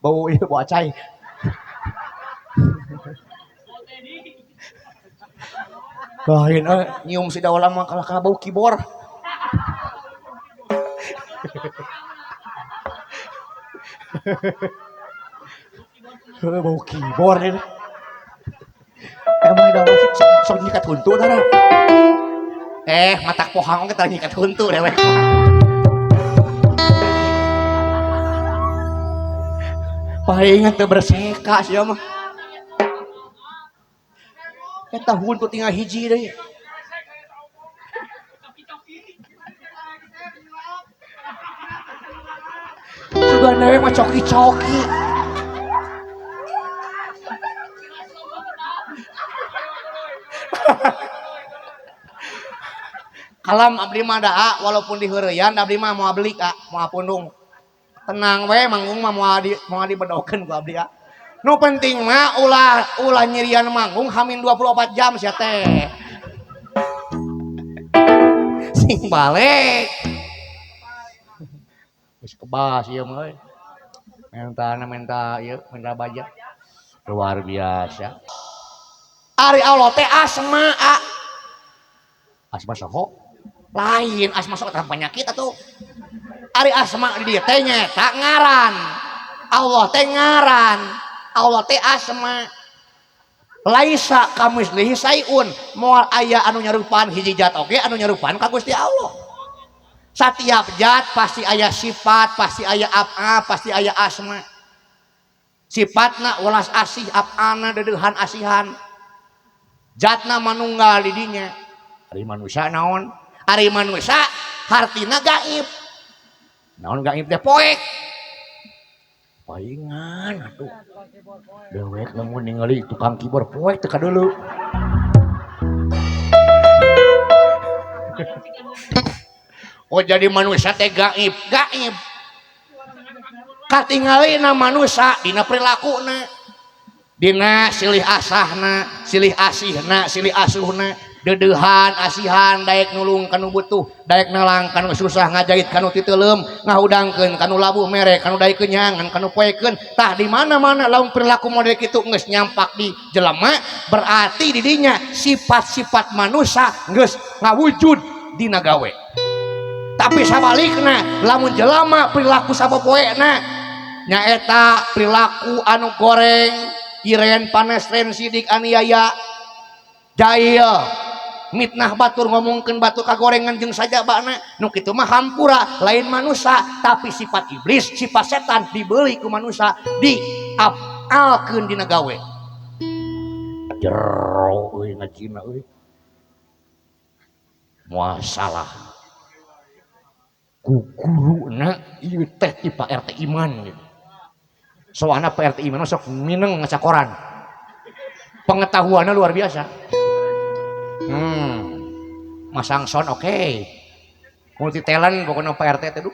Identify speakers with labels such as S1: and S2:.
S1: Bau ieu bau acai. Lain euy nyium si Daula mah kalah ka bau kibor. Heuh bau kibor ini. Emang Daula sok nyikat huntu tara. Matak pohang oge tara nyikat huntu dewek. Palingan teu berseka sia mah. Eta huntu tinggal hiji deui. Sugan dewek mah coki-coki. Kalam abdi mah daa walaupun diheureyan abdi mah moal belik a, moal pundung. Tenang we manggung mah moal dibedokeun ku abdi a. Nu penting mah ulah nyirian manggung hamin 24 jam sia teh. Sing balik. Geus kebas ieu mah euy. Mentana menta ieu menta baja. Luar biasa. Ari Allah teh asma a. Asma soho? Lain asma soho teh penyakit atuh. Ari asma di dieu teh nyaeta ngaran. Allah teh ngaran. Allah teh asma. Laisa kamislihi sayun, moal aya anu nyarupaan hiji zat oge anu nyarupaan ka Gusti Allah. Satiap zat pasti aya sifat, pasti aya af'al, pasti aya asma. Sifatna welas asih, af'alna deudeuhan asihan. Zatna manunggal di dinya. Ari manusia naon? Ari manusia hartina gaib. Naon gaib teh poek. Paingan atuh. Dewek lamun ningali tukang keyboard poek teu kadeuleu. Oh jadi manusia teh gaib, gaib. Katingalina manusia dina perilakuna, dina silih asahna, silih asihna, silih asuhna, deudeuhan, asihan, daek nulung kanu butuh, daek nalang kanu susah, ngajahit kanu titeuleum, ngahudangkeun kanu labuh mere, kanu daek kenyangan, kanu poekeun. Tah di mana-mana lamun perilaku model kitu geus nyampak di jelema, berarti di dinya sifat-sifat manusia geus ngawujud dina gawe. Tapi sabalikna lamun jelema perilaku sapopoena nyaeta perilaku anu goreng, iren panes ren sidik aniaya, jahil, mitnah batur ngomongkeun batur kagorengan jeung sajabana, nu kitu mah hampura lain manusia tapi sifat iblis, sifat setan dibeli ku manusia, diapalkeun dina gawe. Jero euy ngajina euy. Moal salah. Ku guruna ieu teh ti Pak RT Iman gitu. Soalna Pak RT Iman sok mineng ngaca koran. Pengetahuannya luar biasa. Masang sound oke. Okay. Multi talent pokoknya Pak RT teh duh.